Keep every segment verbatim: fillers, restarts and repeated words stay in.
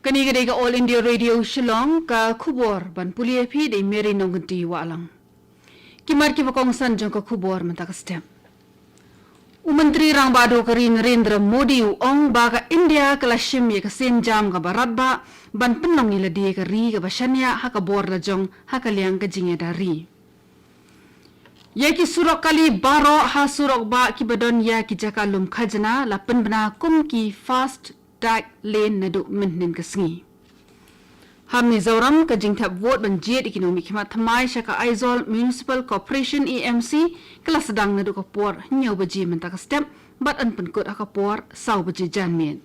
Kane ka dei ka All India Radio Shillong, ka khubor ban pule ïa phi da i Mary Nongkynti Wahlang. Ki mat kiba kongsan jong ka khubor mynta ka step. U Myntri Rangbah Duh ka ri Narendra Modi u ong ba ka India ka la shim ïa ka sienjam kaba radbah ban pynlong ïa lade ka ri kaba shaniah ha ka bor lajong ha ka liang ka jingïada ri. Ïa ki surok kali baroh ha surok bah kiba don ïa ki jaka lum khajna la pynbna kum ki fast tag lane naduh mynhynnin ka sngi. Ha Mizoram, ka jingthep vote ban jied ïa ki nongmihkhmat thymmai sha ka Aizawl Municipal Corporation, A M C, ka la sdang naduh ka por hynñiew baje mynta ka step bad yn pynkut ha ka por saw baje janmiet.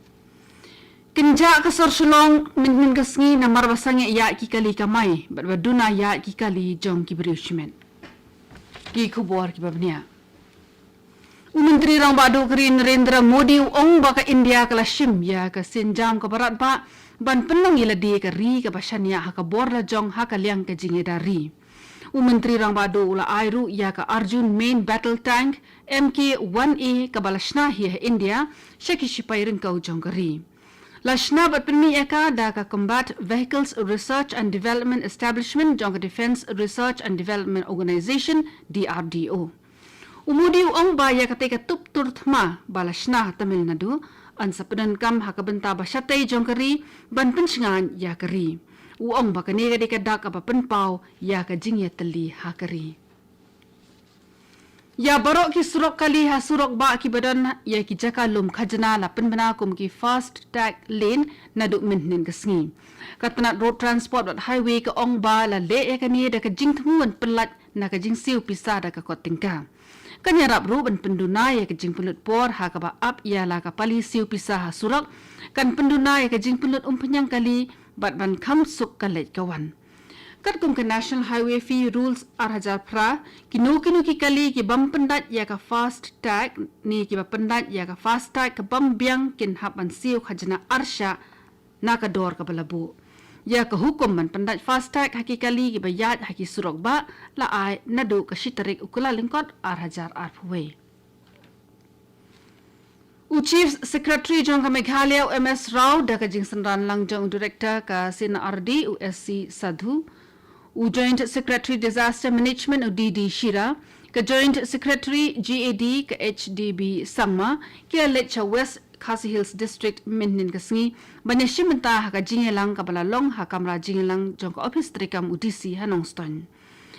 Kynjah ka sor Shillong mynhynnin ka sngi namar ba sangeh ïaid ki kali kamai bad ba duna ïaid ki kali jong ki briew shimet. Ki khubor kiba bniah. U Myntri Rangbah Duh ka ri Narendra Modi u ong ba ka India ka la shim ïa ka sienjam kaba radbah ban pynlong ïa lade ka ri kaba shaniah ha ka bor lajong ha ka liang ka jingïada ri. U Myntri Rangbah Duh u la ai ruh ïa ka Arjun Main Battle Tank M K one A kaba la shna hi ha India sha ki shipai ryngkew jong ka ri. La shna bad pynmih ïa ka da ka Combat Vehicles Research and Development Establishment jong ka Defence Research and Development Organisation, D R D O. U Modi u ong ba ïa katei ka tup tur thma ba la shna ha Tamil Nadu yn sa pyndonkam ha ka bynta ba shatei jong ka ri ban pynshngaiñ ïa ka ri. U ong ba kane ka dei ka dak kaba pynpaw ïa ka jingïatylli ha ka ri. Ïa baroh ki surok kali ha surok bah kiba don ïa ki jaka lum khajna la pynbna kum ki fast tag lane naduh mynhynnin ka sngi. Ka tnat Road Transport bad Highway ka ong ba la leh ïa kane da ka jingthmu ban pynlait na ka jingsiew pisa da ka kot tyngka. Kan ïarap ruh ban pynduna ïa ka jingpynlut por ha kaba ap ïa la ka pali siew pisa ha surok, kan pynduna ïa ka jingpynlut umphniang kali bad ban kham suk ka leit ka wan. Katkum ka National Highway Fee Rules ar hajar phra, kino kino ki kali ki bym pyndait ïa ka fast tag ne kiba pyndait ïa ka fast tag ka bym biang kin hap ban siew khajna arshah na ka dor kaba la buh. Ïa ka hukum ban pyndait fast tag ha ki kali kiba ïaid ha ki surok bah la ai naduh ka shi tarik u Kyllalyngkot ar hajar arphew wei. U Chief Secretary jong ka Meghalaya, u M S Rao, da ka jingsynran lang jong u Director ka C N R D, u S C Sadhu, u Joint Secretary Disaster Management, u D D Shira, ka Joint Secretary G A D, ka H D B Sangma, ki la leit sha West Khasi Hills District mynhynnin ka sngi ban ïashim bynta ha ka jingïalang kaba la long ha kamra jingïalang jong ka ophis treikam u D C ha Nongstoiñ.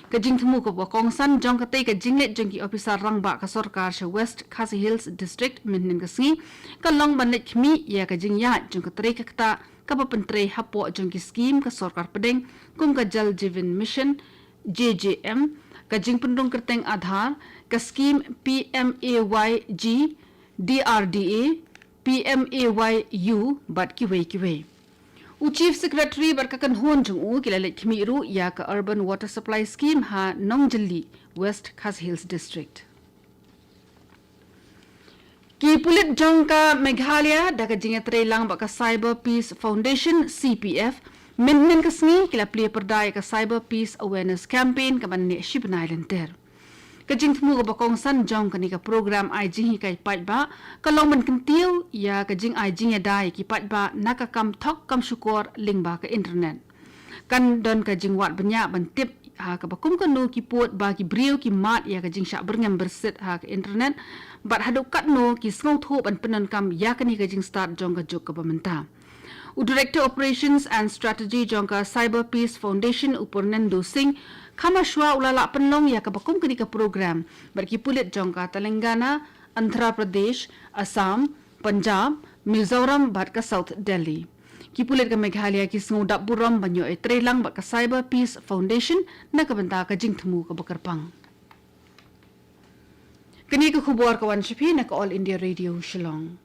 Ka jingthmu kaba kongsan jong katei ka jingleit jong ki ophisar rangbah ka sorkar sha West Khasi Hills District mynhynnin ka sngi ka long ban leit khmih ïa ka jingïaid jong ka trei ka ktah kaba pyntrei hapoh jong ki skim ka sorkar pdeng kum ka Jal Jeevan Mission, J J M, ka jingpynrung kyrteng Aadhaar, ka skim P M A Y G, D R D A, P M A Y U bad kiwei kiwei. U Chief Secretary bad ka kynhun jong u ki la leit khmih ruh ïa ka Urban Water Supply Scheme ha Nongjylli, West Khasi Hills District. Ki pulit jong ka Meghalaya da ka jingïatreilang bad ka Cyber Peace Foundation, C P F, mynhynnin ka sngi ki la plie pyrda ïa ka Cyber Peace Awareness Campaign kaban neh shi bnai lynter. Ka jingthmu kaba kongsan jong kane ka program ai jinghikai paidbah ka long ban kyntiew ïa ka jingai jingïada ïa ki paidbah na ka kam thok kam shukor lyngba ka internet. Kan don ka jingwad bniah ban tip ha kaba kum kano ki pud ba ki briew ki mad ïa ka jingshah byrngem byrsit ha ka internet bad haduh katno ki sngewthuh ban pyndonkam ïa kane ka jingstad jong ka juk kaba mynta. U Director Operations and Strategy jong ka Cyber Peace Foundation, u Purnendu Singh, kham shuwa u la lah pynlong ïa kaba kum kane ka program bad ki pulit jong ka Telangana, Andhra Pradesh, Assam, Punjab, Mizoram bad ka South Delhi. Ki pulit ka Meghalaya ki sngewdap burom ban ïoh ïatreilang bad ka Cyber Peace Foundation na ka bynta ka jingthmu kaba kyrpang. Kane ka khubor ka wan sha phi na ka All India Radio Shillong.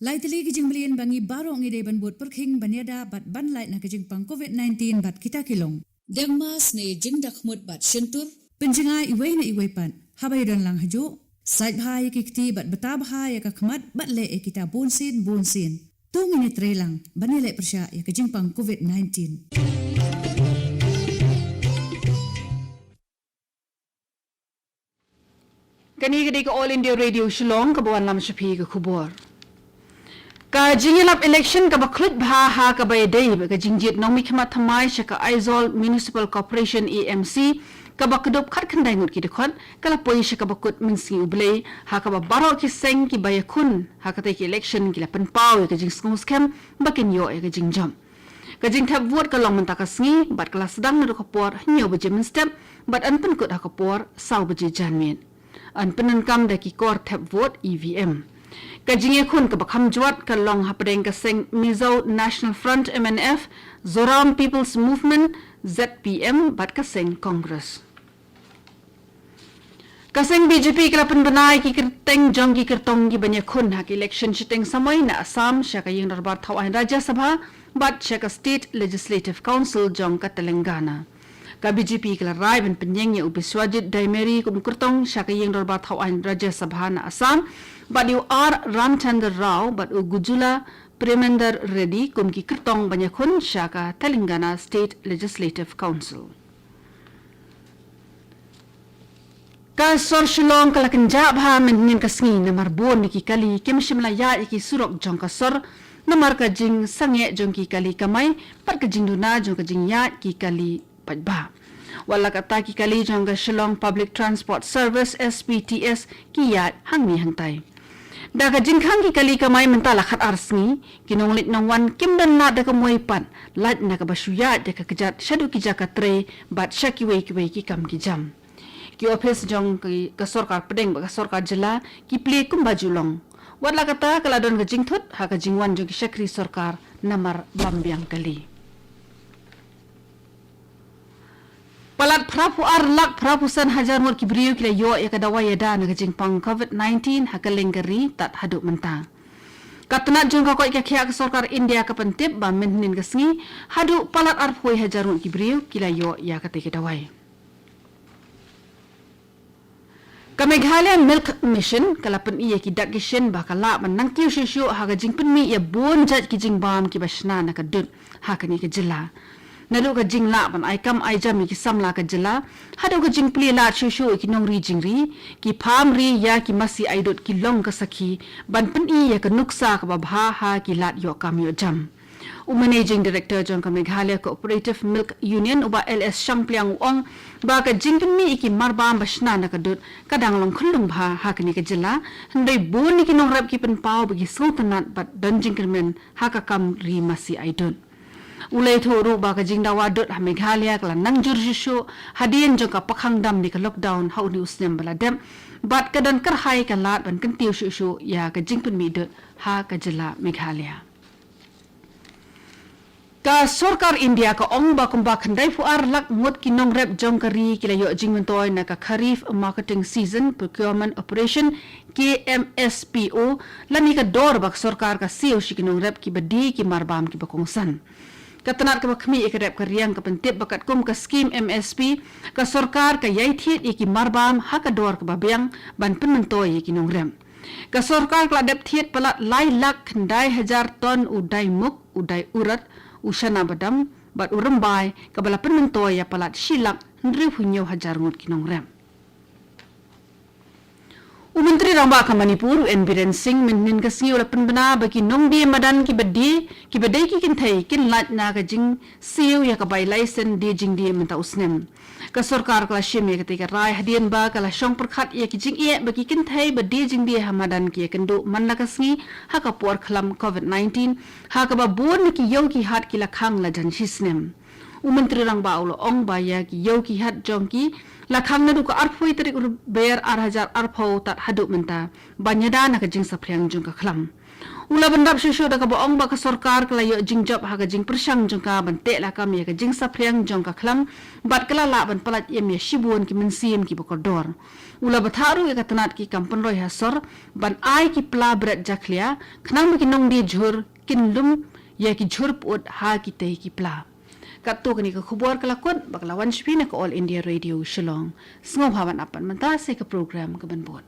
Lai tylli ki jingmlien ba ngi baroh ngi dei ban bud pyrkhing ban ïada bad ban lait na ka jingpang covid nineteen bad kita ki long: dengmas ne jingdakhmut bad shyntur, pynjngai iwei na iwei pat haba ïadon lang hajuh, sait bha ïa ki kti bad bta bha ïa ka khmat bad leh ïa kita bunsien bunsien. To ngin ïatreilang ban ïaleh pyrshah ïa ka jingpang covid nineteen. Kane ka dei ka All India Radio Shillong, kaba wanlam sha phi ka khubor. Ka jingïalap election kaba khluit bha ha kaba ïadei bad ka jingjied nongmihkhmat thymmai sha ka Aizawl Municipal Corporation, A M C, kaba kdup khatkhyndai ngut ki dkhot, ka la poi sha kaba kut mynsngi U Blei, ha kaba baroh ki seng kiba ïakhun ha katei ka election ki la pynpaw ïa ka jingsngewskhem ba kin ïoh ïa ka jingjop. Ka jingthep vote ka long mynta ka sngi, bad ka la sdang naduh ka por hynñiew baje mynstep, bad yn pynkut ha ka por saw baje janmiet. Yn pyndonkam da ki kor thep vote, E V M. Ka jingïakhun kaba kham jwat ka long hapdeng ka seng Mizo National Front, M N F, Zoram People's Movement, Z P M, bad ka seng Congress. Ka seng B J P ka la pynbna ïa ki kyrteng jong ki kyrtong kiban ïakhun ha ka election shiteng samoi na Assam, sha ka ïing dorbar thaw aiñ Rajya Sabha, bad sha ka State Legislative Council jong ka Telangana. Ka B J P ka la rai ban pynïeng ïa u Biswajit Daimeri kum u kyrtong sha ka ïing dorbar thaw aiñ Rajya Sabha na Assam, bad ïa u R Ramchandra Rao bad u Gujula Premendra Reddy kum ki kyrtong ban ïakhun sha ka Telangana State Legislative Council. Ka sor Shillong ka la kynjah bha mynhynnin ka sngi namar bun na ki kali kim shym la ïaid ïa ki surok jong ka sor, namar ka jingsangeh jong ki kali kamai, bad ka jingduna jong ka jingïaid ki kali paidbah. Wat la katta, ki kali jong ka Shillong Public Transport Service, S P T S, ki ïaid hangne hangtai. Da ka jingkhang ki kali kamai mynta la khatar sngi, ki nongleit nongwan kim don lad da ka muai pat, lait na kaba shu ïaid da ka kjat shaduh ki jaka trei, bad sha kiwei kiwei ki kam ki jam. Ki ophis jong ki, ka sorkar pdeng bad ka sorkar jylla ki plie kumba ju long. Wat la katta, ka la don ka jingthut ha ka jingwan jong ki shakri sorkar namar bam biang kali. Palat phra phew ar lak phra phew san hajar ngut ki briew ki la ïoh ïa ka dawai ïada na ka jingpang covid nineteen ha kylleng ka ri tad haduh mynta. Ka tnat jong ka koit ka khiah ka sorkar India ka pyntip ba mynhynnin ka sngi, haduh palat ar phew hajar ngut ki briew ki la ïoh ïa katei ka dawai. Ka Meghalaya Milk Mission ka la pyni ïa ki dak ki shin ba ka lah ban nang kiew shuh shuh ha ka jingpynmih ïa bun jait ki jingbam kiba shna na ka dud ha kane ka jylla. Naduh ka jinglah ban ai kam ai jam ïa ki samla ka jylla, haduh ka jingplie lad shuh shuh ïa ki nongri jingri, ki pham ri ïa ki masi ai dud ki long ka sakhi ban pyni ïa ka nuksa kaba bha ha ki lad ïoh kam ïoh jam. U Managing Director jong ka Meghalaya Cooperative Milk Union, u Bah L S Shangpliang, u ong ba ka jingpynmih ïa ki marbam ba shna na ka dud ka dang long khyllung bha ha kane ka jylla, hynrei bun na ki nongrep ki pynpaw ba ki sngewtynnat bad don jingkyrmen ha ka kam ri masi ai dud. U la ïathuh ruh ba ka jingdawa dud ha Meghalaya ka la nang jur shuh shuh hadien jong ka pakhang dam ne ka lockdown ha une u snem ba la dep, bad ka don kyrhai ka lad ban kyntiew shuh shuh ïa ka jingpynmih dud ha ka jylla Meghalaya. Ka sorkar India ka ong ba kumba khyndai phew ar lak ngut ki nongrep jong ka ri ki la ïoh jingmyntoi na ka Kharif Marketing Season Procurement Operation, K M S P O, lane ka dor ba ka sorkar ka siew sha ki nongrep kiba die ki marbam kiba kongsan. Ka tnat kaba khmih ïa ka rep ka riang ka pyntip ba katkum ka skim M S P, ka sorkar ka ïai thied ïa ki marbam ha ka dor kaba biang ban pynmyntoi ïa ki nongrep. Ka sorkar ka la dep thied palat lai lak khyndai hajar ton u dai muk, u dai urad, u chana badam bad u rymbai, kaba la pynmyntoi ïa palat shi lak hynriew phew hynñiew hajar ngut ki nongrep. U Myntri Rangbah ka Manipur, u N Biren Singh, mynhynnin ka sngi u la pynbna ba ki nongdie madan kiba die, kiba dei ki kynthei, kin lait na ka jingsiew ïa ka bai laisen die jingdie mynta u snem. Ka sorkar ka la shim ïa katei ka rai hadien ba ka la shong pyrkhat ïa ki jingeh ba ki kynthei ba die jingdie ha madan ki ïakynduh man la ka sngi ha ka por khlam covid nineteen, ha kaba bun na ki ïew ki hat ki la khang la jan shi snem. U Myntri Rangbah u la ong ba ïa ki ïew ki hat jong ki la khang naduh ka arphew tarik u Rymphang ar hajar arphew tad haduh mynta, ban ïada na ka jingsaphriang jong ka khlam. U la bynrap shuh shuh da kaba ong ba ka sorkar ka la ïoh jingjop ha ka jingpyrshang jong ka ban teh lakam ïa ka jingsaphriang jong ka khlam, bad ka la lah ban pyllait im ïa shibun ki mynsiem kiba kordor. U la bthah ruh ïa ka tnat ki kam pynroi ha sor ban ai ki pla bret jakhlia, khnang ba ki nongdie jhur kin lum ïa ki jhur pyut ha kitei ki pla. Katto kane ka khubor ka la kut, ba ka la wan sha phi na ka All India Radio Shillong. Sngewbha ban ap pat mynta sa ka program kaban bud.